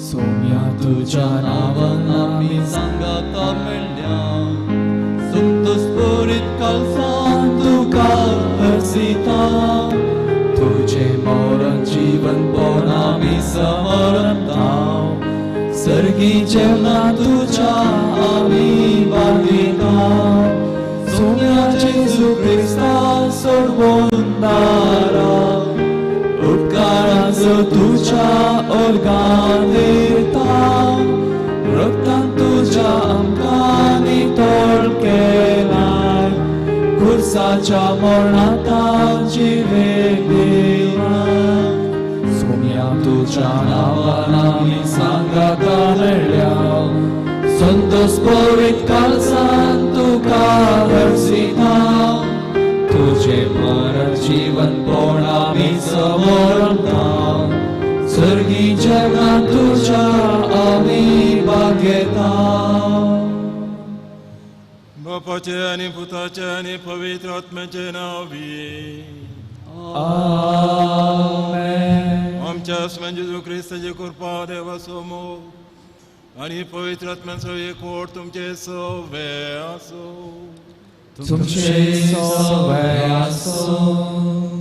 सोम्या तुज्या नांवान आमी सांगाता मेळ्ळ्या सुप्त कालसान तुका हर्सिता तुझे मरण जीवन आमी समरता सर्गी जेवणा तुझ्या आमी बांदिता सोम्या जेजू क्रिस्ता सोडवून दारा उपकाराचो तुझ्या ओर्गान दिता रक्तान तुझ्या आमकां नितळ केलाय खुर्साच्या मरणांत जिवे दिलाय सोम्या तुझ्या नांवान आमी सांगाता मेळ्ळ्या संतोष पवित्र कालसान तुका हर्सिता तुझे मरण जीवन आमी समरता सर्गी जगात तुझ्या आमी भागयता. बापाचे आनी पुताचे आनी पवित्र आत्म्याचे नांवी. आमेन. आमच्या आसमान जेजू क्रिस्ताची कृपा देवाचो मोग आनी पवित्र आत्म्याचो एकवट तुमचे सवे आसूं. तुमचे सवे आसूं.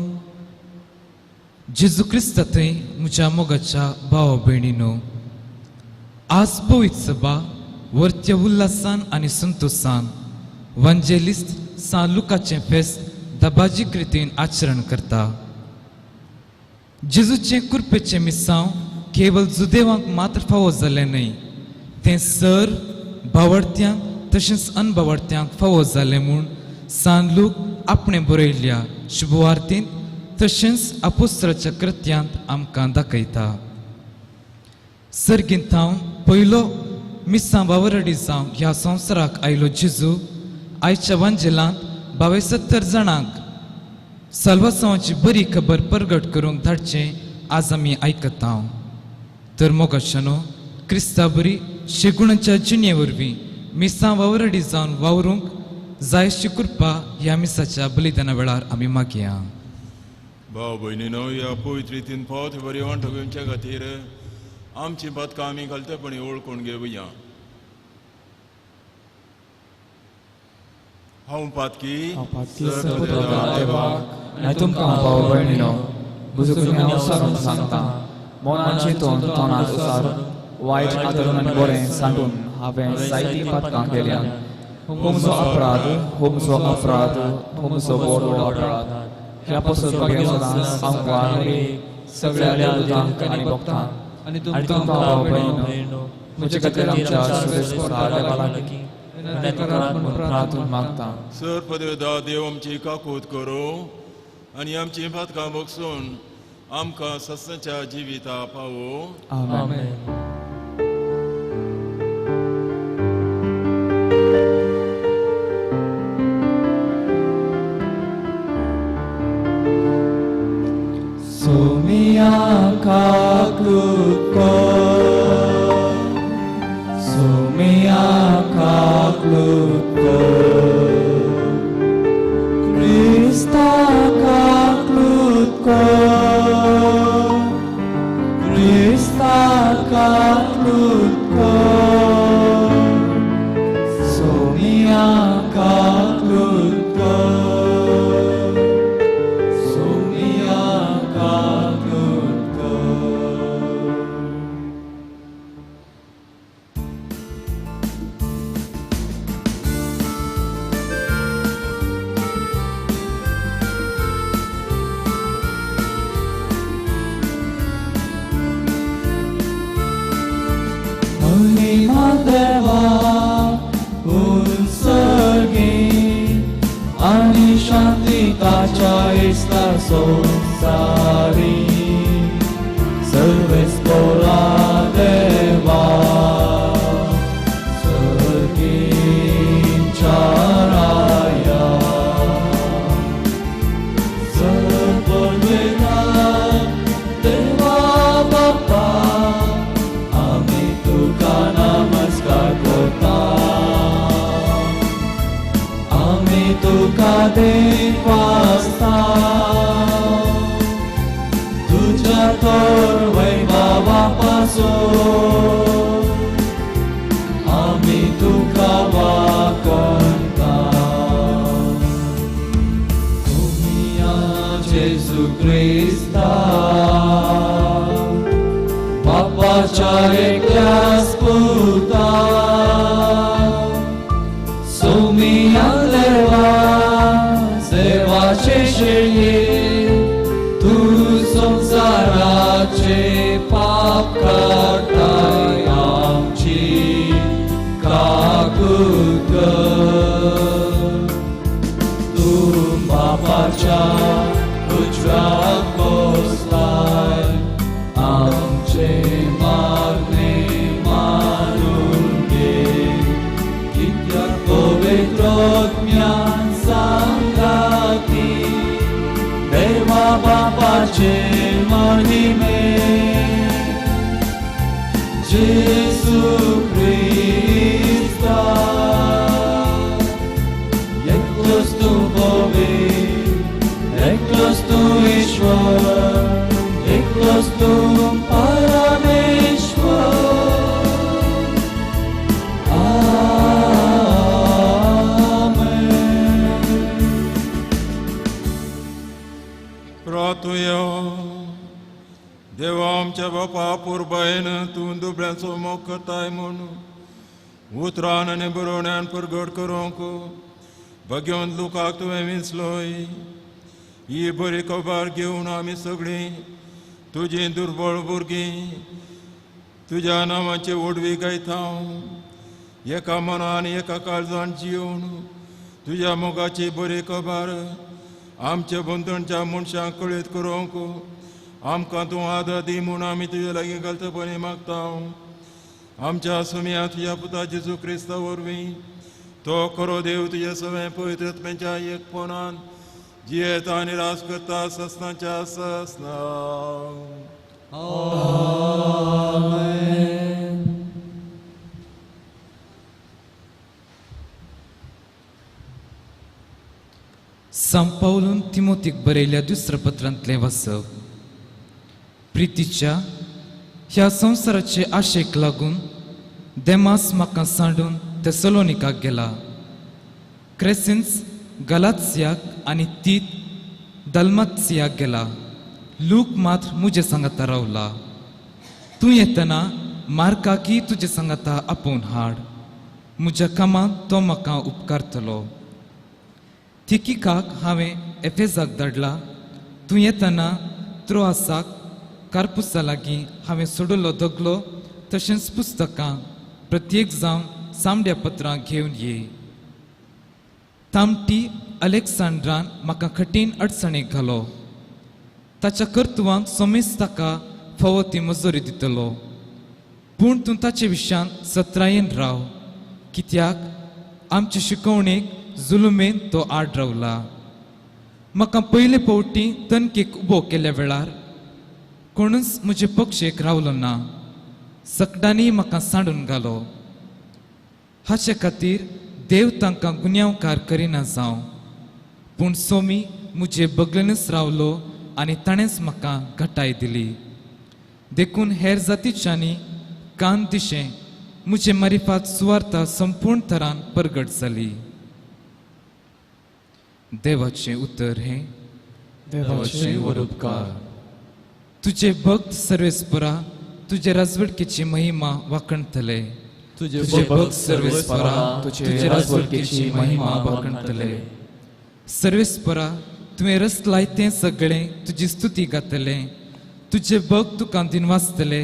जेजू क्रिस्ता थंय म्हज्या मोगाच्या भावा भयणीनो, आज पवित्र सभा वरत्या उल्हासान आनी संतोसान वंजेलिस्त सान लुकाचें फेस्त दबाजी कृतीन आचरण करता. जेजूचें कुरपेचें मिसांव केवल जुदेवांक मात्र फावो जालें न्हय, तें सर बावडत्यांक तशेंच अनबावडत्यांक फावो जालें म्हूण सान लूक आपणें बरयल्ल्या शुभवार्तींत तशेंच आपोस्त्राच्या कृत्यांत आमकां दाखयता. सर्गींत थावन पयलो मिसां वावरडी जावन ह्या संवसाराक आयलो जेजू आयच्या वांजेलांत 72 जाणांक साल्वासांवाची बरी खबर परगट करूंक धाडचें आज आमी आयकता. तर मोगाशानो, क्रिस्ता बरी शेगुणाच्या जिणे वरवीं मिसां वावरडी जावन वावरूंक जायशी कृपा ह्या मिसाच्या बलिदाना वेळार आमी मागया. भाव भयणीनो, ह्या पवित्र रितीन फावत बरी वांटो घेवच्या खातीर आमची पदकां आमी घालतेपणी वळखून घेवया. हांव पातकी देवाक आनी तुमकां भाव भयणीनो म्हजो गुन्यांव उसारून सांगता. मनान चिंतून तोंडात उसारून वायट आदरून आनी बरें सांडून हांवें जायतीं पातकां केल्या. हो म्हजो अपराध, हो म्हजो अपराध, हो म्हजो व्हडलो अपराध. ह्या पासून सदांच आमकां सगळ्या देवतांक आनी भक्तांक आनी तुमकां भाव भयणीनो म्हजे खातीर आमच्या सुरेश देवा लागीं प्रार्थून मागता. सर पदवेदा देव आमची काकूत करूं आनी आमची पातकां बगसून आमकां सत्संच्या जिविता पावो. आमेन. सोमिया काकूत कर, सोमिया काकूत कर, क्रिस्ता काकूत कर, क्रिस्ता काकूत कर, सोमिया काकूत कर, सोमिया काकूत कर. महिमा देवा उत्सर्गी आनी शांती ताच्या इस्ता संसारी सर्वेस पोरा देवा सर्गींच्या राया सर्ववेदा देवा बाप्पा आमी तुका नमस्कार करता, आमी तुका देवासता तुज्या तर वैभवा पासून देवाच्या एकल्याच पुता सोमिया देवा देवाचे शेळये तूं संवसाराचे पाप काडटाय आमची काकूत कर. तूं बापाच्या उजव्याक बसलाय आमचे मागणे मानून घे कित्याक पवित्र आत्म्यान सांगाती देवा बापाचे महिमे जेजू क्रिस्ता एकलोच तूं पवित्र एकलोच तूं ईश्वर एकलोच तूं परमेश्वर. आमेन. प्रार्थुया. देवा आमच्या बापा पुरबायेन तूं दुबळ्यांचो मोग करताय म्हूण उतरान आनी बरोवण्यान परगट करूंक भाग्यवंत लोकाक तुवें विंचलोय. ही बरी खबर घेवन आमी सगळीं तुजीं दुर्बळ भुरगीं तुज्या नांवाची व्हडवी गायता. एका मनान एका काळजान जिवन तुज्या मोगाची बरी खबर आमच्या भोंवतणच्या मनशांक कळीत करूंक आमकां तूं आदार दी म्हूण आमी तुज्या लागीं घालतपणी मागता. आमच्या सुम्या तुज्या पुता जेजू क्रिस्ता वरवीं तो खरो देव तुज्या सगळ्या पवित्र आत्म्याच्या एकपणान जियेता आनी राज करता ससनाच्या ससना. आमेन. सांत पावलून तिमोतीक बरयल्या दुसऱ्या पत्रांतलें वाचप. प्रितीच्या ह्या संवसाराचे आशेक लागून देमास म्हाका सांडून तेसलोनिकाक गेला. क्रेसिन्स गलात्सियाक आनी तीत दलमात्सियाक गेला. लूक मात मुजे सांगाता रावला. तूं येतना मार्काकी तुजे सांगाता आपोवन हाड. म्हज्या कामांत तो म्हाका उपकारतलो. तिकिकाक हांवें एफेजाक धाडला. तूं येतना त्रोआसाक कार्पुसा लागीं हांवें सोडलो दगलो तशेंच पुस्तकां प्रत्येक जावन सामड्या पत्रां घेवन ये. तामटी अलेक्सांड्रान म्हाका कठीण अडचणीक घालो. ताच्या कर्तुवांक सोमेस ताका फावो ती मजुरी दितलो. पूण तूं ताचे विशयान सत्रायेन राव कित्याक आमचे शिकवणेक जुलुमेन तो आड रावला. म्हाका पयले फावटी तनकेक उबो केल्या वेळार कोणूच म्हजे पक्षेक रावलो ना. सकडांनी म्हाका सांडून घालो. हाचे खातीर देव तांकां गुन्यांवकार करिना जावं. पूण सोमी म्हजे बगलेनच रावलो आनी ताणेंच म्हाका घटाय दिली. देखून हेर जातीच्यांनी कान दिशें म्हजे मारिफात सुवार्ता संपूर्ण तरान परगट जाली. देवाचें उतर हें देवाचे वरुपकार. तुजे भक्त सर्वेस्परा तुजे राजवटकेची महिमा वाखणतले. तुजे भक्त सर्वेस्परा तुजे राजवटकेची महिमा वाखणतले. सर्वेस्परा तुवें रचलाय तें सगळें तुजी स्तुती गातले. तुजे भक्त तुका दिनवासतले.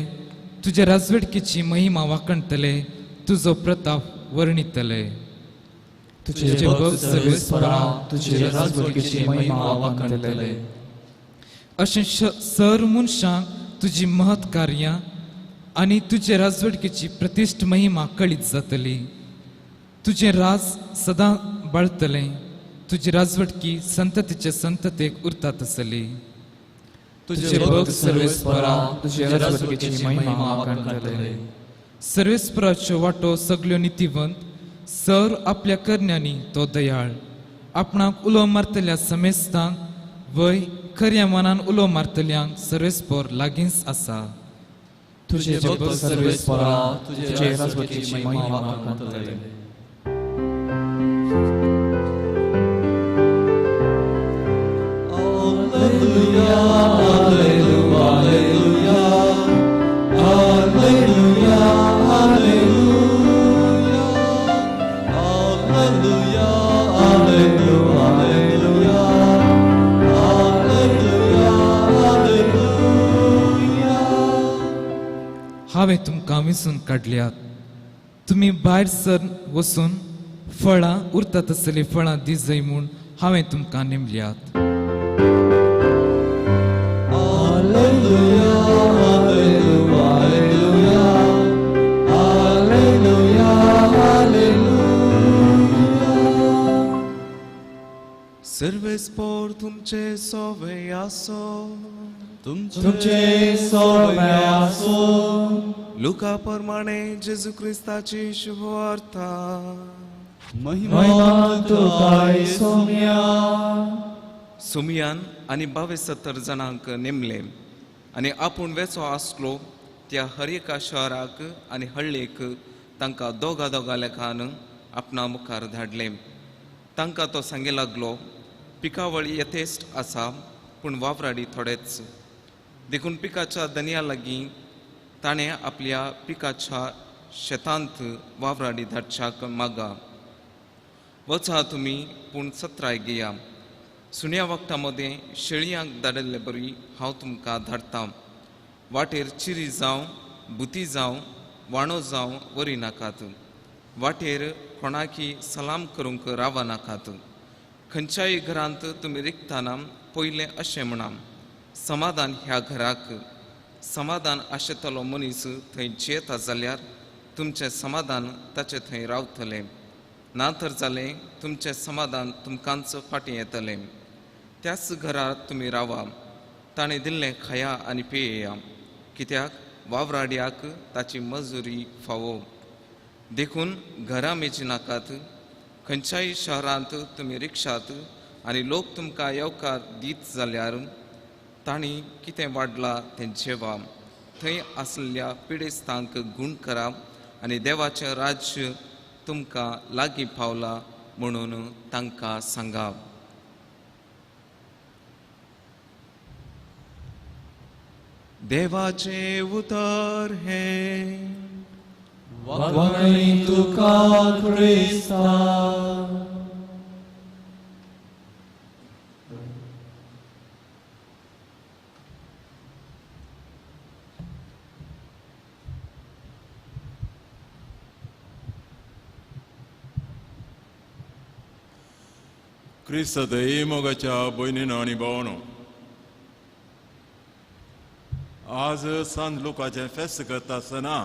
तुजे राजवटकेची महिमा वाखणतले. तुजो प्रताप वर्णितले. तुजे भक्त सर्वेस्परा तुजे राजवटकेची महिमा वाखणतले. अशें सर मनशांक तुजी महत् कार्यां आनी तुजे राजवटकेची प्रतिश्ठ महिमा कळीत जातली. तुजें राज सदां बाळतलें. तुजी राजवटकी संततीचे संततेक उरता आसली. तुजे भक्त सर्वेस्परा तुजे राजवटकेची महिमा वाखणतले. सर्वेस्पराच्यो वाटो सगल्यो नितीवंत. सर आपल्या करण्यांनी तो दयाळ. आपणाक उलो मारतल्या समेस्तांक वय खऱ्या मनान उलो मारतल्यांक सर्वेस्पर लागींच आसा. तुजे भक्त सर्वेस्परा तुजे राजवटकेची महिमा वाखणतले. Alleluia, alleluia, alleluia, alleluia. हांवें तुमकां विसून काडल्यात. तुमी भायर सर वचून फळां उरता तसलीं फळां दिजय म्हूण हांवें तुमकां नेमल्यात. सर्वेस्पोर तुमचे सोवे आसो, तुमचे सोवे आसो. लुका प्रमाणे जेजू क्रिस्ताची शुभवार्ता. महिमा तुका सोम्या. सुमियान आनी 72 जाणांक नेमले आनी आपूण वेचो आसलो त्या हर एका शहराक आनी हळ्ळेक तांकां दोगा दोगा लेखान आपणा मुखार धाडले. तांकां तो सांगे लागलो, पिकावळ यथेश्ट आसा पूण वावराडी थोडेच. देखून पिकाच्या दनया लागीं ताणें आपल्या पिकाच्या शेतांत वावराडी धाडच्याक मागा. वचा तुमी पूण सत्राय घेया. सुण्या वखदां मदें शेळयांक धाडिल्ले बरी हांव तुमकां धाडटा. वाटेर चिरी जावं, भुती जावं, वाणो जावं वरी नाकात. वाटेर कोणाकी सलाम करूंक रावा नाकात. खंयच्याय घरांत तुमी रिगतना पयलें अशें म्हणा, समाधान ह्या घराक. समाधान आशेतलो मनीस थंय जियेता जाल्यार तुमचें समाधान ताचे थंय रावतलें, ना तर जालें तुमचें समाधान तुमकांच फाटीं येतलें. त्याच घरांत तुमी रावा, ताणें दिल्लें खाया आनी पियेया, कित्याक वावराड्याक ताची मजुरी फावो. देखून घरां मेजी नाकात. खंयच्याय शहरांत तुमी रिक्षात आनी लोक तुमकां येवकार दीत जाल्यार तांणी कितें वाडलां तें जेवा. थंय आसल्या पिडेस्तांक गूण करा आनी देवाचें राज्य तुमकां लागीं पावलां म्हणून तांकां सांगा. देवाचें उतर हें. वागणी तुका क्रिस्ता. क्रिस्त दही मोगाच्या भयणीनो आनी भावानो, आज सांत लुकाचें फेस्त करता आसतना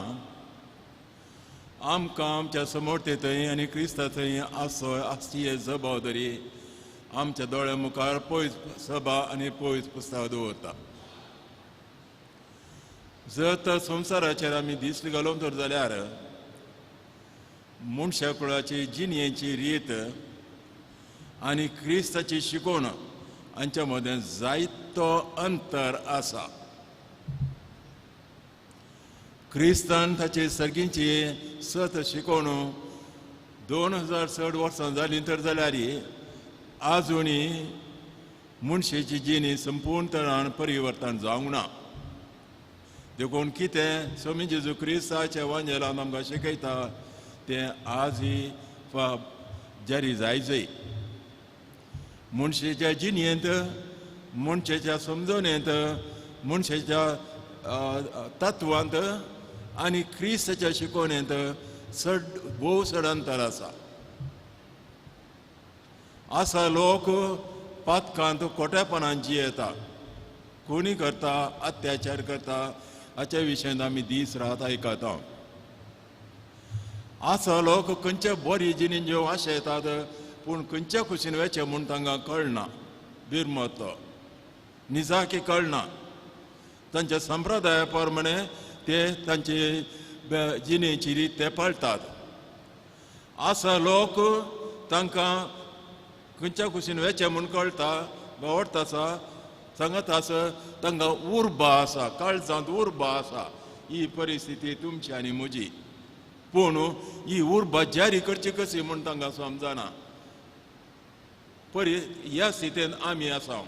आमकां आमच्या समोरते थंय आनी क्रिस्ता थंय आसो आसची जबाबदारी आमच्या दोळ्या मुखार पयस सभा आनी पयस पुस्तक दवरता. जर तर संवसाराचेर आमी दीस घालून तर जाल्यार मनशा कुळाची जिणेची रीत आनी क्रिस्ताची शिकवण हांच्या मदें जायतो अंतर आसा. क्रिस्तान ताचे सर्गींची सत शिकवण 2000 चड वर्सां जालीं तर जाल्यार आजुनी मनशेची जिणी संपूर्ण तरान परिवर्तन जावंक ना. देखून कितें स्वामी जेजू क्रिस्ताच्या वांजेलान आमकां शिकयता तें आजय जारी जायजय. मनशेच्या जिणेंत, मनशेच्या समजणेंत, मनशेच्या तत्वांत आनी क्रिस्ताच्या शिकवणेंत चड भोव चड अंतर आसा. आसा लोक पातकांत खोटेपणान जियेता, कोणी करता, अत्याचार करता, हाच्या विशयांत आमी दीस रात आयकता. आसा लोक खंयच्या बरी जिणेन जेव आशा येतात पूण खंयच्या खुशीन वेचें म्हूण तांकां कळना, बिरमतो निजाकी कळना. तांच्या संप्रदाया प्रमाणे ते तांची जिणेची रीत ते पाळटात. आसा लोक तांकां खंयच्या खुशीन वेचें म्हूण कळटा, आवडटा आसा, सांगत आसा, तांकां उर्बा आसा, काळजांत उर्बा आसा. ही परिस्थिती तुमची आनी म्हजी, पूण ही उर्बा जारी करची कशी म्हूण तांकां समजना. परी ह्या स्थितीन आमी आसा.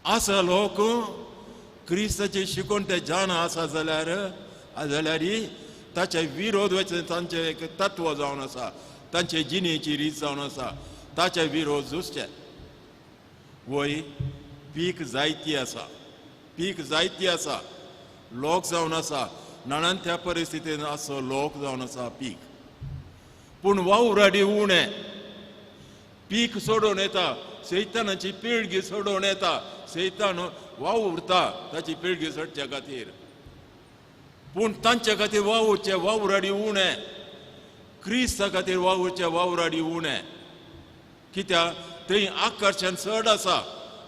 आसा लोक क्रिस्ताची शिकवण ते जाणा आसा जाल्यार ताचे विरोध वचें तांचें एक तत्व जावन आसा, तांचे जिणेची रीत जावन आसा, ताचे विरोध झुजचे. वय पीक जायती आसा, पीक जायती आसा, लोक जावन आसा नाणान त्या परिस्थितीन आसो लोक जावन आसा पीक पूण वावराडी उणें पीक सोडून येता सैतानाची पिळगी सोडून येता सैतान वावुरता ताची पिळगी सोडच्या खातीर पूण तांचे खातीर वावुरचे वावराडी उणें क्रिस्ता खातीर वावुरचे वावराडी उणें कित्याक थंय आकर्शण चड आसा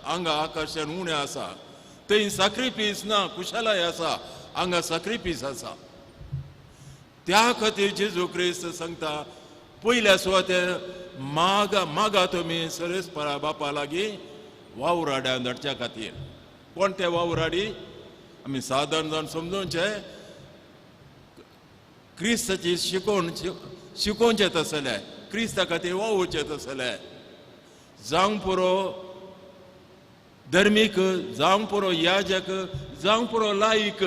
हांगा आकर्शण उणें आसा थंय साक्रिफीस ना कुशलाय आसा हांगा साक्रिफीस आसा त्या खातीर जेजू क्रिस्त सांगता पयल्या सुवातेर मागा मागा तुमी सरेस्परा बापा लागीं वावराड्यान धाडच्या खातीर कोण ते वावराडी आमी सादारण जावन समजोवचें क्रिस्ताची शिकोवण शिकोवचें तसलें क्रिस्ता खातीर वावुरचें तसलें जावंक पुरो धर्मीक जावंक पुरो याजक जावंक पुरो लायक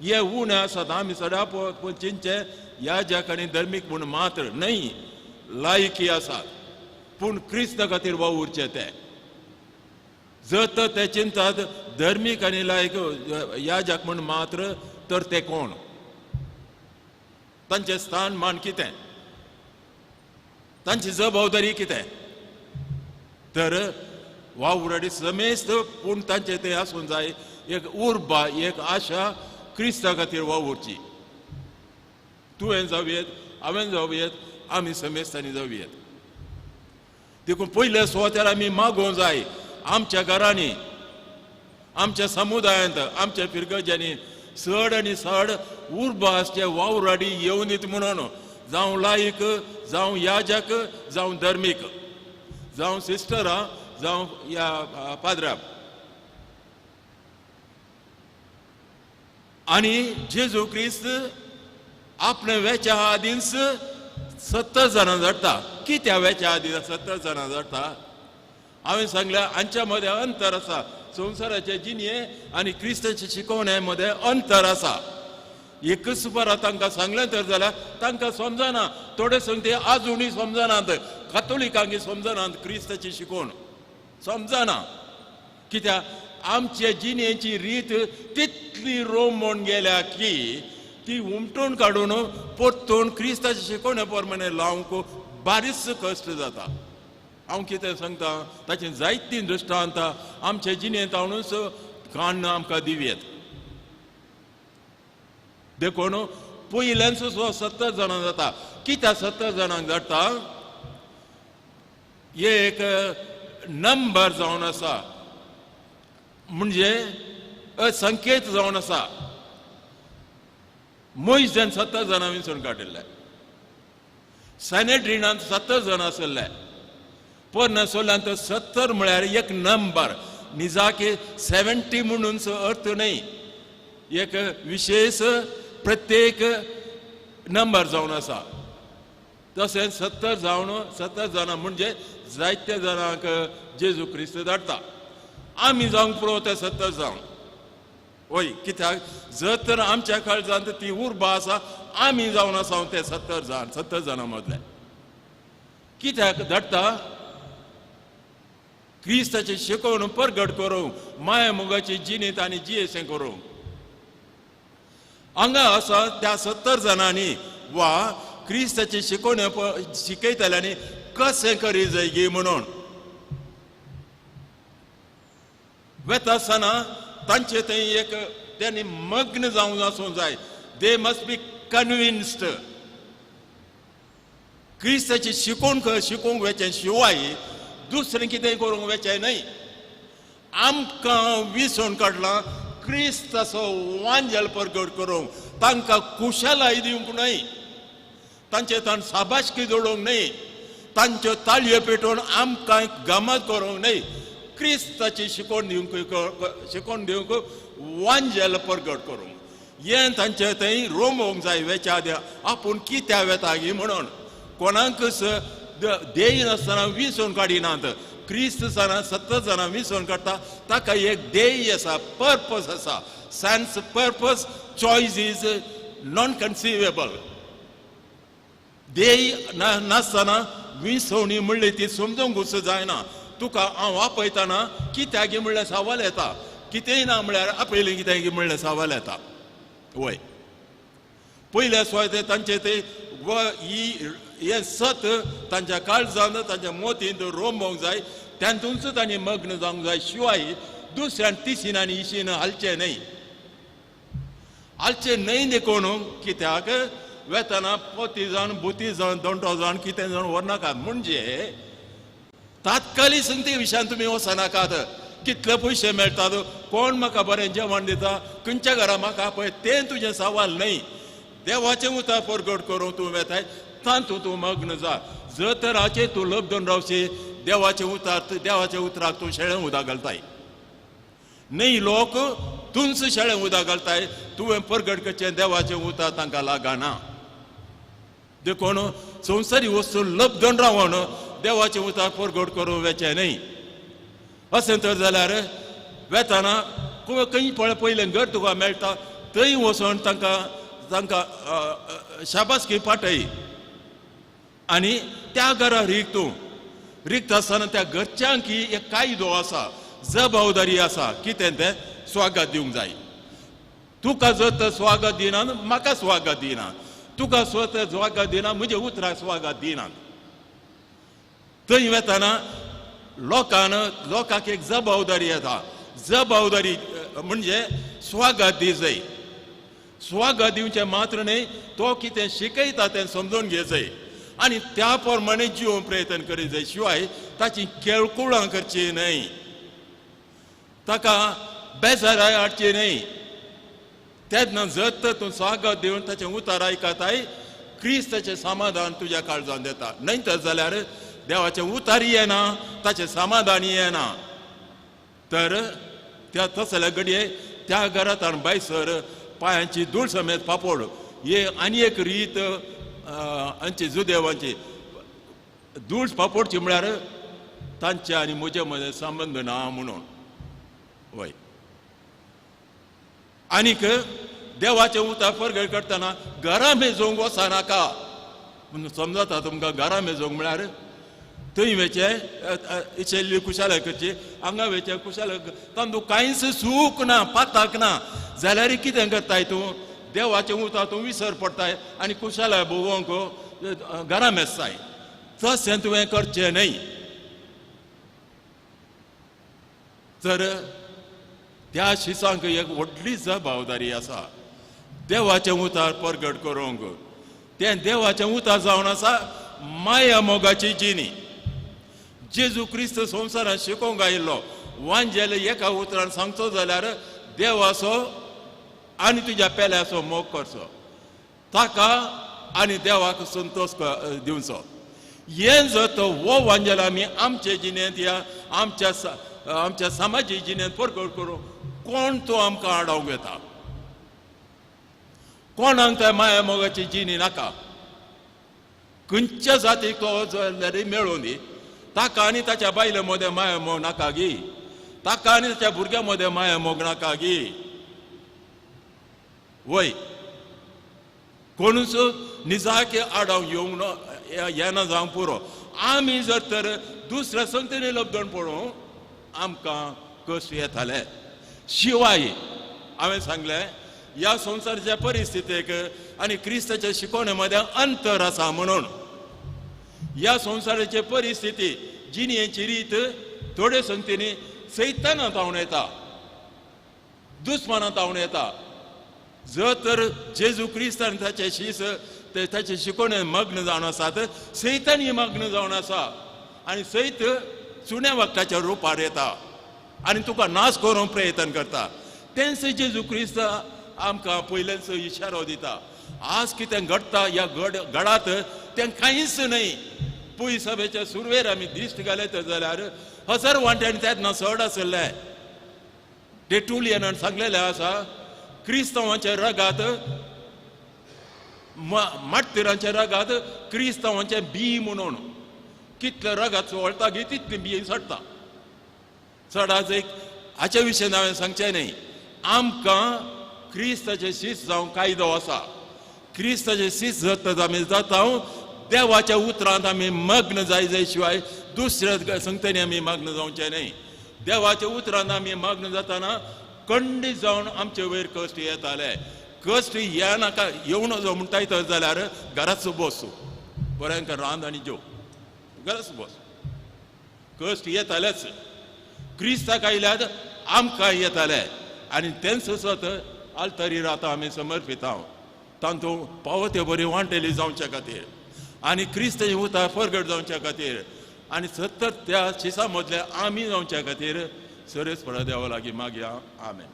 हे उणें आसात आमी सदां चिंतचें याजक आनी धर्मीक म्हूण मात्र न्हय लायकी आसात पूण क्रिस्ता खातीर वावुरचें ते जर तर ते चिंतात धर्मीक आनी लायक याजक म्हूण मात्र तर ते कोण तांचें स्थान मान कितें तांची जबाबदारी कितें तर वावराडी समेस्त पूण तांचें तें आसूंक जाय एक उर्बा एक आशा क्रिस्ता खातीर वावुरची तुवें जावं हांवें जावं आमी समेस्तांनी जावं देखून पयल्या सुवातेर आमी मागोवंक जाय आमच्या घरांनी आमच्या समुदायांत आमच्या फिरगजांनी चड आनी चड उर्बा आसचे वावराडी येवन दित म्हणून जावं लायक जावं याजक जावं धर्मीक जावं सिस्टरां जावं ह्या पाद्रा आनी जेजू क्रिस्त आपणे वेच्या आदींच 70 जाणां धाडटा कित्या वेच्या आदीं 70 जाणां धाडटा हांवें सांगलें हांच्या मदें अंतर आसा संवसाराचे जिणये आनी क्रिस्ताचे शिकवणे मदें अंतर आसा एकच बरा तांकां सांगलें तर जाल्यार तांकां समजना थोडे सांगते आजुनूय समजनात कातोलिकांक समजनात क्रिस्ताची शिकवण समजना कित्याक आमचे जिणेची रीत तितली रोमून गेल्या की ती उमटून काडून परतून क्रिस्ताचे शिकवणे प्रमाणे लावंक बारीच कश्ट जाता हांव कितें सांगता ताचें जायतीं दृश्टांत आमचे जिणेंत हांवूच कान्न आमकां दिवयेत देखून पयल्यान 70 जाणां जाता कित्याक 70 जाणांक जाता एक नंबर जावन आसा म्हणजे संकेत जावन आसा मोयजेन 70 जाणां विंचून काडिल्ले सॅनेड्रिनांत 70 जाणां आशिल्ले पोरण्या सोल्यांत 70 म्हळ्यार एक नंबर निजाकी 70 म्हणून अर्थ न्हय एक विशेष प्रत्येक नंबर जावन आसा तशेंच 70 जावन 70 जाणां म्हणजे जायत्या जाणांक जेजू क्रिस्त धाडटा आमी जावंक पुरो ते 70 जावन हय कित्याक जर तर आमच्या काळजांत ती उर्बा आसा आमी जावन आसा ते 70 जाण 70 जाणां मदले कित्याक धाडटा क्रिस्ताची शिकोवन परगट करूंक माया मोगाची जिणेंत आनी जियेसें करूंक हांगा आसा त्या 70 जाणांनी वा क्रिस्ताची शिकोवणे शिकयतल्यांनी कशें करी जाय गी म्हणून वेता आसतना तांचे थंय एक त्यांनी मग्न जावन आसूंक जाय they must be convinced क्रिस्ताची शिकोवंक शिकोवंक वेचें शिवाय दुसरें कितें करूंक वेचें न्हय आमकां विसोवन काडलां क्रिस्ताचो वांजेल परगट करूंक तांकां कुशलाय दिवंक न्हय तांचे ताण साबाशकी जोडूंक न्हय तांच्यो ताळयो पेटोवन आमकां गमत करूंक न्हय क्रिस्ताची शिकोवन दिवंक वांजेल परगट करूंक हें तांचे थंय रोमोवंक जाय वेच्या आदी आपूण कित्या वेता गी म्हणून कोणाकच देय नासतना विसोवन काडिनात क्रिस्त जाणां 70 जाणां विसोवन काडटा ताका एक ध्येय आसा पर्पस आसा sans purpose choice is non conceivable ध्येय नासतना विसवणी म्हणली ती समजूंक जायना तुका हांव आपयतना कित्याक म्हणल्यार सवाल येता कितेंय ना म्हळ्यार आपयलें कितें म्हणलें सवाल येता. वय पयल्या सुवाते तांचे ते ही हें सत तांच्या काळजान तांच्या मोतींत रोमोंक जाय, तातूंच तांणी मग्न जावंक जाय. शिवाय दुसऱ्यान तिशीन आनी इशीन हालचें न्हय, हालचें न्हय देखून कित्याक वेतना पोती जावन बुती जावन दोंटो जावन कितें जावन व्हरनाका. म्हणजे तात्कालीक संगती विशयान तुमी वचनाकात. कितले पयशे मेळटात, कोण म्हाका बरें जेवण दिता, खंयच्या घरा म्हाका पळय तें तुजें सवाल न्हय. देवाचें उतर परगट करूंक तूं वेताय तातूंत तूं मग्न जा. जर तर हाचेर तूं लब्धून रावशी देवाचें उतर देवाच्या उतराक तूं शेळें उदक घालताय न्हय. लोक तूंच शेळें उदक घालताय, तुवें परगट करचें देवाचें उतर तांकां लागना. देखून संवसारी वस्तू लब्धून रावन देवाचें उतर परगट करूंक वेचें न्हय. अशें तर जाल्यार वेतना खंय पळय पयलें घर तुका मेळटा थंय वचून तांकां तांकां शाबासकी पाटय आनी त्या घरा रीग. तूं रिक्त आसतना त्या घरच्यांक एक कायदो आसा, जबाबदारी आसा, कितें तें स्वागत दिवंक जाय. तुका जर तर स्वागत दिना म्हाका स्वागत दिना, तुका स्वता स्वागत दिना म्हज्या उतराक स्वागत दिना. थंय वेतना लोकान लोकांक एक जबाबदारी येता. जबाबदारी म्हणजे स्वागत दी जाय. स्वागत दिवचें मात्र न्हय, तो कितें शिकयता तें समजून घेवचें आनी त्या प्रमाणे जिवंक प्रयत्न करीत जाय. शिवाय ताची केळकुळां करची न्हय, ताका बेजाराय हाडची न्हय. तेन्ना जर तर तूं स्वागत दिवन ताचें उतर आयकताय क्रिस्ताचें समाधान तुज्या काळजान येता. न्हय तर जाल्यार देवाचें उतर येना, ताचें समाधान येना. तर त्या तसल्या घडये त्या घरांत आनी भायसर पांयांची धूळ समेत पापोड हे आनी एक रीत आमची जुदेवांची धूळ पापोडची म्हळ्यार तांच्या आनी म्हजे मदें संबंद ना म्हणून. वय आनीक देवाचें उतर परगट करतना घरा मेजोवंक वचनाका. म्हणून समजता तुमकां घरा मेजोवंक म्हळ्यार थंय वेचें इशेल्ली खुशाल करची, हांगा वेचें खुशाल, तांतूं कांयच सूख ना, पाताक ना. जाल्यार कितें करताय तूं देवाचें उतर तूं विसर पडटाय आनी खुशाल भोवंक घरा मेजताय. तशें तुवें करचें न्हय. तर त्या शिसांक एक व्हडली जबाबदारी आसा देवाचें उतर परगट करूंक. तें देवाचें उतर जावन आसा माया मोगाची जिणी. जेजू क्रिस्त संवसारांत शिकोवंक आयिल्लो वांजेल एका उतरान सांगचो जाल्यार देवाचो आनी तुज्या पेल्याचो मोग करचो, ताका आनी देवाक संतोश दिवचो. हें जर तो हो वांजेल आमी आमचे जिणेंत ह्या आमच्या आमच्या समाजीक जिणेंत परगट करूं कोण तो आमकां आडावंक येता? कोणाक त्या माया मोगाची जिणी नाका? खंयच्या जातीक तो जाल्यार मेळूं दी, ताका आनी ताच्या बायले मदें माया मोग नाका गी, ताका आनी ताच्या भुरग्यां मदें माया मोग नाका गी. वय कोणूच निजाक आडावंक येवंक येना जावंक पुरो. आमी जर तर दुसऱ्या संगतीन लब्धण पडूं आमकां कस येताले. शिवाय हांवें सांगलें ह्या संवसाराच्या परिस्थितीक आनी क्रिस्ताच्या शिकवणे मदें अंतर आसा म्हणून. ह्या संवसाराचे परिस्थिती जिणेची रीत थोडे संगतींनी सैताना तावन येता, दुस्माना तावन येता. जर तर जेजू क्रिस्त आनी ताचे शीस ताचे शिकवणे मग्न जावन आसात, सैतानी मग्न जावन आसा आनी सैत चुण्या वखदाच्या रुपार येता आनी तुका नाश करूंक प्रयत्न करता. तेंच जेजू क्रिस्त आमकां पयलेंच इशारो दिता. आज कितें घडटा ह्या घडात तें कांयच न्हय. पयस सभेच्या सुरवेर आमी दिश्ट घाले तर जाल्यार हजार वांट्यांनी तेन्ना चड आशिल्लें. टेटुलियनान सांगलेलें आसा क्रिस्तांवांच्या रगात माट्टिरांच्या रगात क्रिस्तांवांचें बी म्हणून कितलें रगात चोळटा गी तितली बी चडटा. चडाच एक हाचे विशयन हांवें सांगचें न्हय. आमकां क्रिस्ताचें शीस जावंक कायदो आसा. क्रिस्ताचें शीस जाता आमी जाता देवाच्या उतरांत आमी मग्न जाय जाय शिवाय दुसऱ्या संगतेनी आमी मग्न जावचें न्हय. देवाच्या उतरांत आमी मग्न जाताना कंडी जावन आमचे वयर कश्ट येताले. कश्ट ये नाका येवं नजो म्हणटाय तर जाल्यार घराच बसूं बरें रांद आनी जेव, घराच बस. कश्ट येतालेच, क्रिस्ताक आयल्यार आमकां येताले आनी तेंच सत आल्तरीर आतां आमी समर्पिता तांतूं पावो ते बरी वांटेली जावच्या खातीर आनी क्रिस्त उतार परगट जावच्या खातीर आनी सत्तर त्या शिसा मदले आमी जावच्या खातीर सरेस पडा देवा लागीं मागया. आमेन.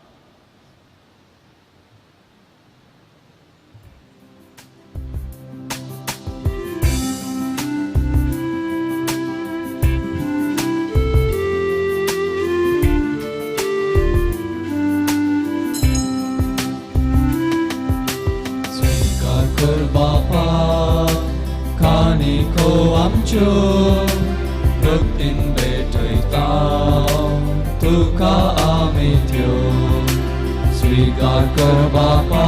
बापा कानिको आमच्यो भक्तीन भेटयता तुका आमी त्यो. स्विकार कर बापा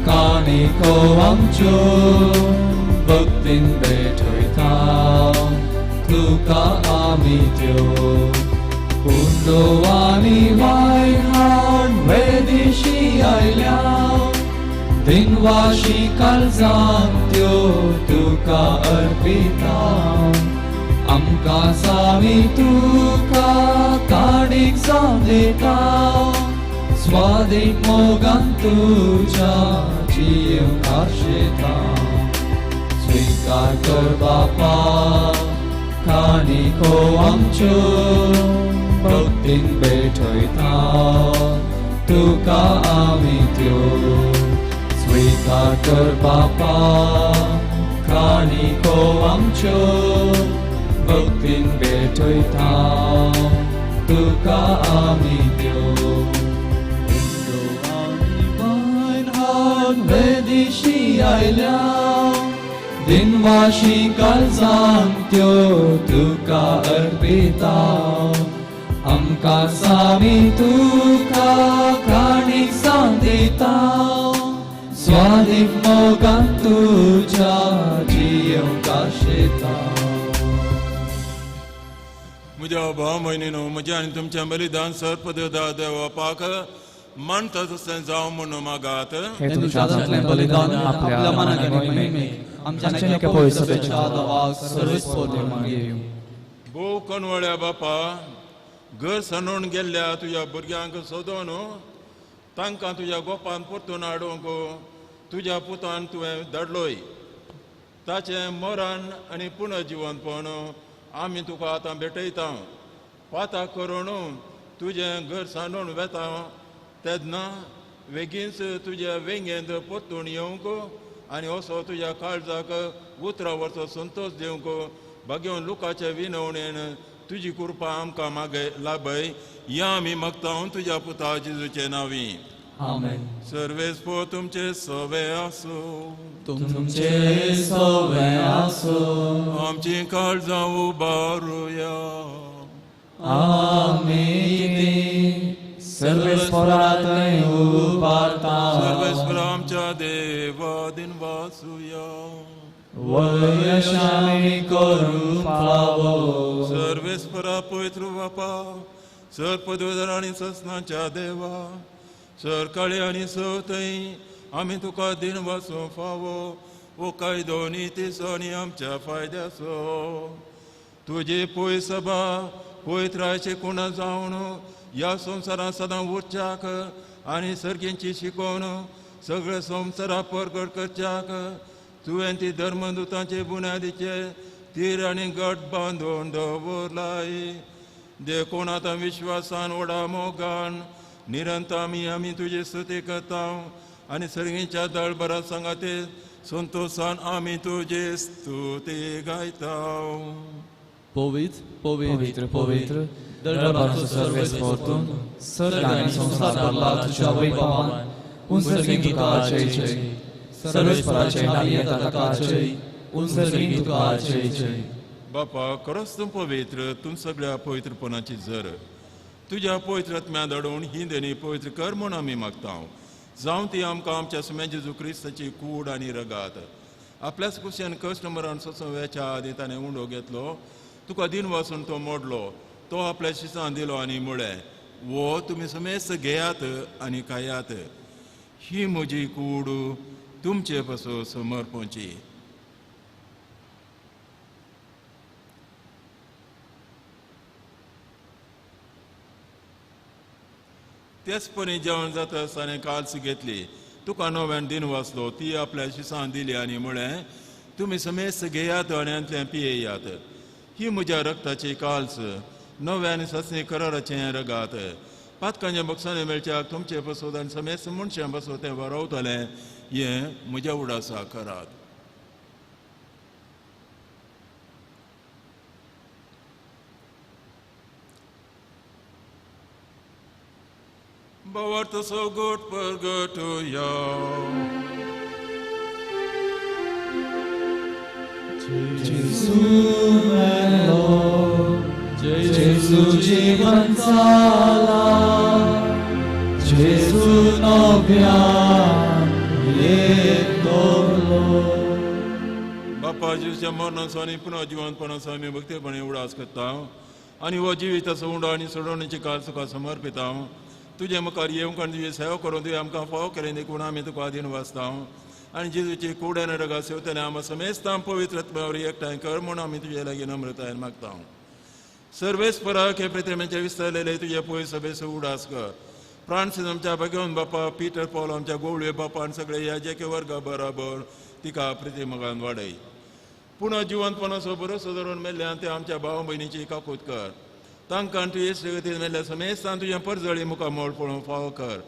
कानिको आमच्यो भक्तीन भेटयता तुका आमी त्यो. उंडो आनी वायन हाड वेदिशी आयल्या दिनवाशी काळजान त्यो तुका अर्पिता. आमकां सामी तुका काणीक जावन दिता स्वादीक मोगान तुज्या जियेवंक आशेता. स्विकार कर बापा काणिको आमच्यो भक्तीन भेटयता तुका आमी त्यो. स्विकार कर बापा काणिको आमच्यो भक्तीन भेटयता तुका आमी त्यो. उंडो आनी वायन हाड वेदिशी आयल्या दिनवाशी काळजान त्यो तुका अर्पिता. आमकां सामी तुका काणीक जावन दिता स्वादीक मोगान तुज्या जियेवंक आशेता. म्हज्या भाव भयणीनो, म्हज्या आनी तुमचें बलिदान सर्पदेवता देवापाक मानता तशें जावं म्हूण मागात. हे तुमच्या हातांतलें बलिदान आपल्या मनाक आनी महिमेक आमच्या एका पवित्र सभेच्या देवाक सर्वेस्पर मागीर. भोव कणवळ्या बापा, घर सांडून गेल्ल्या तुज्या भुरग्यांक सोदून तांकां तुज्या गोपान परतून हाडूंक तुज्या पुतान तुवें धाडलोय. ताचें मरण आनी पुनर्जिवनपण आमी तुका आतां भेटयता. पाता करून तुजें घर सांडून वेता तेन्ना वेगींच तुज्या वेंगेंत परतून येवंक आनी असो तुज्या काळजाक उतरा वरचो संतोश दिवंक भाग्योन लुकाचे विनवणेन तुजी कृपा आमकां मागय लाभय. या आमी मागता तुज्या पुता जेजूचे नांवी. आमेन. सर्वेस्पर तुमचे सवे आसूं. तुमचे सवे आसूं. आमची काळजां उबारुया. आमी सर्वेस्परा थंय उबारता. सर्वेस्परा आमच्या देवा दिनवासुया. वयशामी करूंक फावो. सर्वेस्परा पवित्र बापा, सर्पदेवदार आनी ससनाच्या देवा, सरकाळी आनी सवथंय आमी तुका दिनवासूंक फावो. ओ कायदो नितीचो आनी आमच्या फायद्याचो तुजी पय सभा पवित्रायचे कोणा जावन ह्या संवसारांत सदां उरच्याक आनी सर्गींची शिकोवन सगळे संवसारा परगट करच्याक तुवें ती धर्मदुतांचे बुन्यादीचे तीर आनी गट बांदून दवरलाय. देखून आतां विश्वासान व्हडा मोगान निरंतर आमी आमी तुजी स्तुती करता आनी सर्गीच्या दळभरा सांगाते संतोशान आमी तुजी स्तुती गायता. पवित्र पवित्र पवित्र दळभराचो सर्वेस्पर तूं सर्ग आनी संवसार भरला तुज्या वैभवान. उंचर्गीं तुका जय जय. सर्वेस्पराचे नांव येता ताका जय. उंचर्गीं तुका जय जय. बापा, खरोच तूं पवित्र, तूं सगळ्या पवित्रपणाची जर. तुज्या पवित्र आत्म्या धाडून ही देणी पवित्र कर म्हूण आमी मागता. जावं ती आमकां आमच्या सुम्या जेजू क्रिस्ताची कूड आनी रगात. आपल्याच कुशेन कश्ट मरण सोसून वेच्या आदी ताणें उंडो घेतलो, तुका दिन वासून तो मोडलो, तो आपल्या शिसान दिलो आनी म्हळें, वो तुमी समेस्त घेयात आनी खायात. ही म्हजी कूड तुमचे पासून समर्पणची. तेच परी जेवण जाता आसतना काल्स घेतली, तुका नव्यान दिन वाचलो, ती आपल्या शिसान दिली आनी म्हळें, तुमी समेस्त घेयात आनी हांतलें पियेयात. ही म्हज्या रक्ताची काल्स, नव्या आनी सासणी कराराचें रगात. पातकांच्या बक्षांनी मेळच्याक तुमचे पासून आनी समेस्त मनशां पासून तें वरवतलें, हें म्हज्या उडासा करात. भावार्थ सगट परगटया. जेजू मेलो, जेजू जीवन जाला, जेजू नव्यान येतलो. बापा जेजूच्या मरणाचो आनी पुनः जिवंतपणाचो आमी भक्तीपणे उडास करता आनी हो जिविताचो उंडो आनी सोडवणेची काळ तुका समर्पिता. तुजे मुखार येवंक आनी तुजी सेवा करून तुवें आमकां फावो केलें देखून आमी तुका आदीन वाचता आनी जेजूची कूड आनी रगात सेवतले आमकां समेस्तां पवित्र आत्म्या वरवीं एकठांय कर म्हूण आमी तुजे लागीं नम्रतायेन मागता. सर्वेस्पराक हे प्रतिमेचे विस्तारलेले तुजे पय सभेचो उडास कर. फ्रांसीस आमच्या भगवंत बापा, पीटर पॉल आमच्या गोवळे बापा आनी सगळे ह्या जेके वर्गा बराबर तिका प्रतिमगान वाडय. पुनः जिवंतपणाचो भरोसो धरून मेल्ल्यान ते आमच्या भाव भयणीची काकूत कर. तांकां तुजे श्रीगतीन मेल्ल्या समेस्तान तुजें परजळी मुखार मोड पळोवंक फावो कर.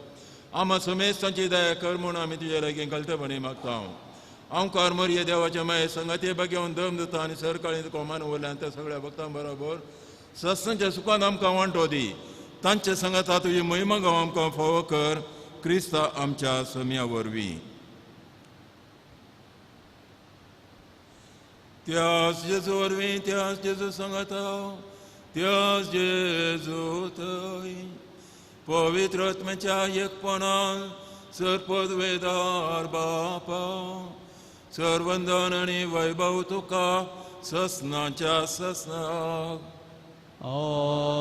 आमा समेस्तांची दया कर म्हूण आमी तुजे लागीं घालतपणी मागता. आमकार मरये देवाच्या माये संगाते बगेवन दम दिता आनी सरकाळी तुका मान उरल्यान त्या सगळ्या भक्तां बरोबर सत्संगच्या सुखान आमकां वांटो दी. तांचे संगाता तुजी महिमा गांव आमकां फावो कर, क्रिस्ता आमच्या सम्या वरवीं. त्याच जेजू वरवीं, त्याच जेजू संगाता, त्याच जेजू थंय पवित्र आत्म्याच्या एकपणान सरपदवेदार बापा, सर्वंदन आनी वैभव तुका ससनाच्या ससनाक. आमेन.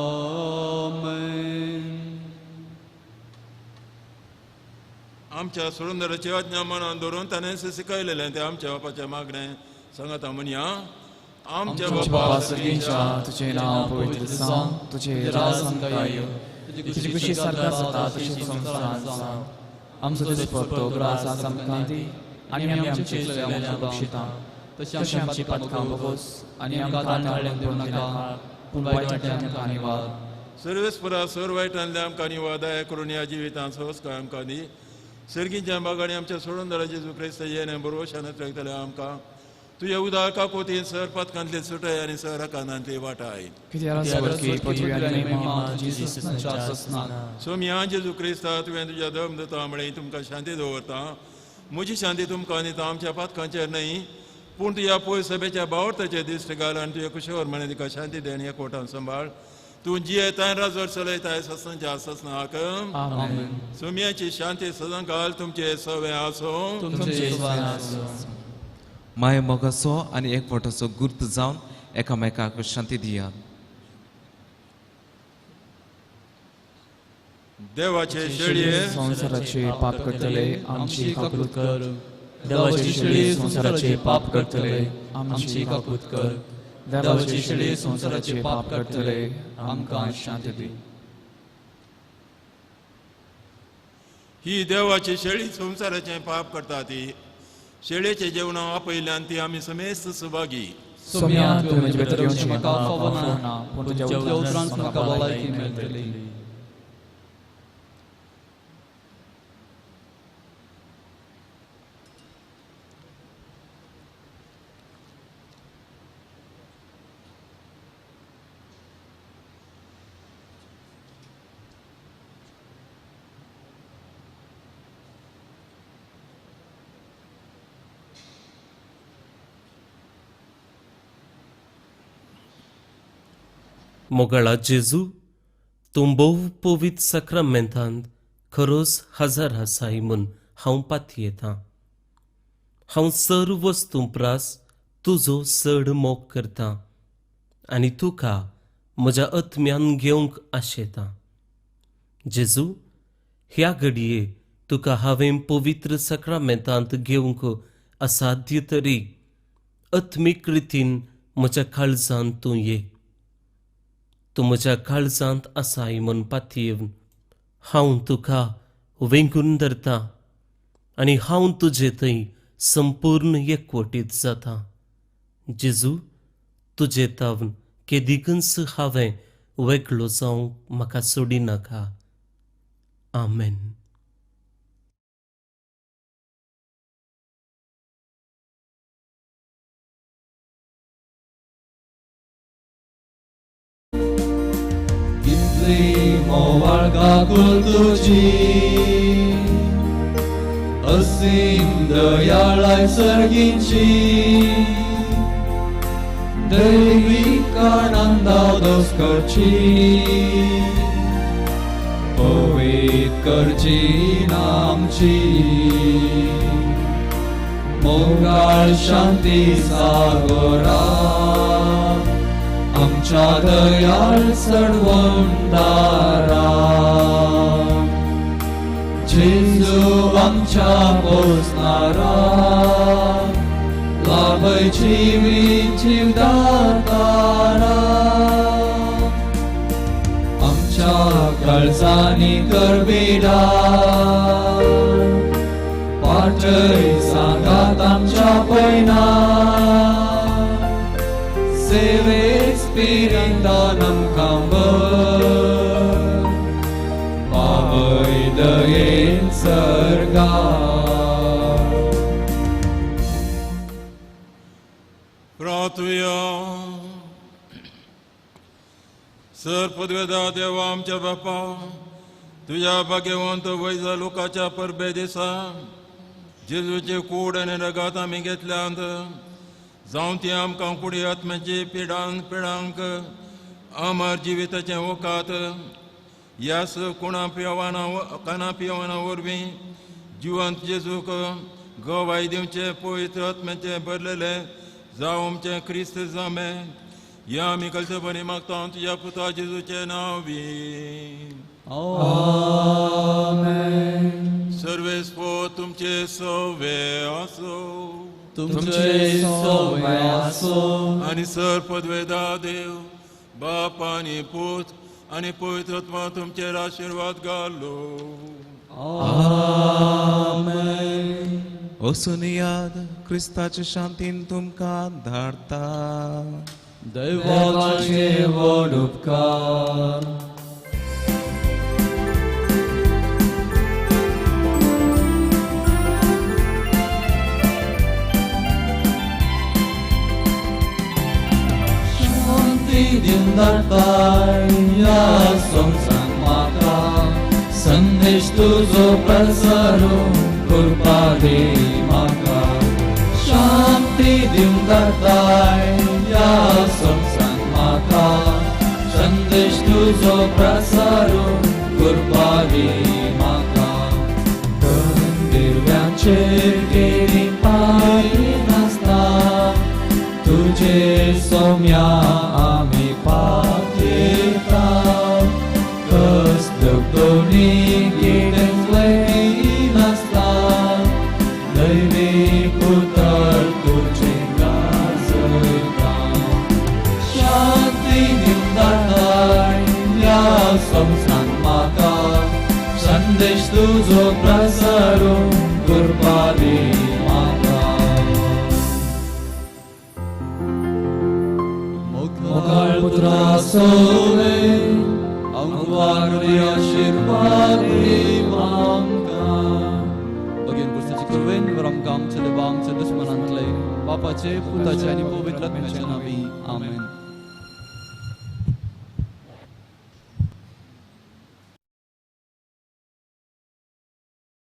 आमच्या सुरंदराची आज्ञा मनान धरून ताणें शिकयलेलें तें आमच्या बापाचें मागणें सांगाता म्हणया. आमच्या बापा सर्गींच्या, तुजें नांव पवित्र जावं, तुजें राज आमकां येवं, तुजी खुशी सारका जाता तशी संवसारांत जावं. आमचो दिसपट्टो ग्रास आज आमकां दी आनी आमी आमचे चुकल्यांक बक्षिता तशें आमची पातकां बगोस आनी आमकां ताळ्यान दिवं नाका, पूण वायटांतल्यान आमकां निवार. सर्वेस्परा सर वायटांतल्यान आमकां निवार, दया करून ह्या जिवितांत संस्कार आमकां दी. सर्गींच्या बागांनी आमच्या सोडून जेजू क्रिस्त येणे बरोवशान रगतले आमकां तुजे उदार काकोतीन सर पातकांतले सुटाय आनी सर कानांतली वाटाय. सोम्या जेजू क्रिस्ता, तुवें तुज्या धर्म दिता म्हळें तुमकां शांती दवरता, म्हजी शांती तुमकां दिता, आमच्या पातकांचेर न्हय पूण तुज्या पय सभेच्या बावडताचेर दिश्ट घाल आनी तुज्या कुशवर म्हळें तिका शांती दी आनी एकवटान सांबाळ. तूं जियेताय राजवट चलयताय ससनाच्या ससनाक. सोम्याची शांती सदां घाल तुमचे सवे आसूं. माय मोगाचो आनी एकवटाचो गुर्त जावन एकामेकाक शांती दियात. देवाचे शेळये संवसाराचे पाप करतले आमची काकूत कर. देवाची शेळी संवसाराचे पाप करतले आमची काकूत कर. देवाची शेळी संवसाराचे पाप करतले आमकां शांती दी. ही देवाची शेळी संवसाराचे पाप करता ती शेळेचे जेवण आपयल्यान ती आमी समेस्त सुभागी. सोम्या, तुवें म्हजे भितर येवचें म्हाका फावना, पूण तुज्या उतरांत म्हाका भलायकी मेळटली. मोगाळा जेजू, तूं भोव पवित्र साक्रामेंतांत खरोच हजर आसाय म्हूण हांव पातयेतां. हांव सर्व वस्तूं प्रास तुजो चड मोग करतां आनी तुका म्हज्या आत्म्यान घेवंक आशेतां. जेजू, ह्या घडये तुका हांवें पवित्र साक्रामेंतांत घेवंक असाध्य तरी आत्मीक रितीन म्हज्या काळजांत तूं ये. तूं म्हज्या काळजांत आसाय म्हूण पातयेवन हांव तुका वेंगून धरता आनी हांव तुजे थंय संपूर्ण एकवटीत जाता. जेजू, तुजे तावन केदिकूच हांवें वेगळो जावंक म्हाका सोडिनाका. आमेन. कितली मोवाळ काकूळ तुजी, असीम दयाळाय सर्गींची, दैवीक आनंदादोस करची, पवित्र करची नामची, मोगाळ शांती सागोरा, आमच्या दयाळ सडवंदारा, जेजू आमच्या पोसणारा, लाभय जिवीत जीवदातारा, आमच्या काळजांनी करबिडा, पाटय सांगात आमच्या पयना, सेवे स्पिरितान आमकां व्हर, पावय दयेन सर्गा. प्रार्थुया. सर पदवेदा देवा आमच्या बापा, तुज्या भाग्यवंत वैजा लोकाच्या परबे दिसा जेजूची कूड आनी रगात आमी घेतल्यांत, जावं ती आमकां कुडी आत्म्याची पिडान पिडांक अमर जिविताचें वकात ह्यास कुणा पियवाना काना पियवाना वरवीं जिवंत जेजूक गवाय दिवचें पवित्र आत्म्याचें भरलेलें जावं आमचें क्रिस्त जामे. ह्या आमी कलचे बरी मागता तुज्या पुता जेजूचें नांवी. आमेन. सर्वेस्पो तुमचे सवे आसो, तुमचे सवे आसो. आनी सर पदवेदा देव बाप आनी पूत आनी पवित्र आत्मा तुमचेर आशिर्वाद घालो. आमेन. वसून याद क्रिस्ताचे शांतीन तुमकां धाडता. देवाचे व्हड उपकार. शांती दिवन धाडताय ह्या संवसारांत म्हाका, संदेश तुजो प्रसारून कृपा दी म्हाका. शांती दिवन धाडताय ह्या संवसारांत म्हाका, संदेश तुजो प्रसारून कृपा दी म्हाका. गंदिरव्यांचेर केरी पायनासता, तुजे सोम्या आमी पातयेता, कसदक दोनी कितेंच वयनासता, दैवीक उतर तुजें गाजयता. शांती दिवन धाडताय ह्या संवसारांत म्हाका, संदेश तुजो प्रसारून कृपा दी म्हाका. मोगाळ पुत्रा सोवे आमकां आशिर्वाद दी आमकां. भगेन पुरसाची कृपेन वर आमकां आमच्या देवा आमच्या दुस्मनांतले बापाचे पुताचे आनी पवित्र आत्म्याच्या नांवी. आमेन.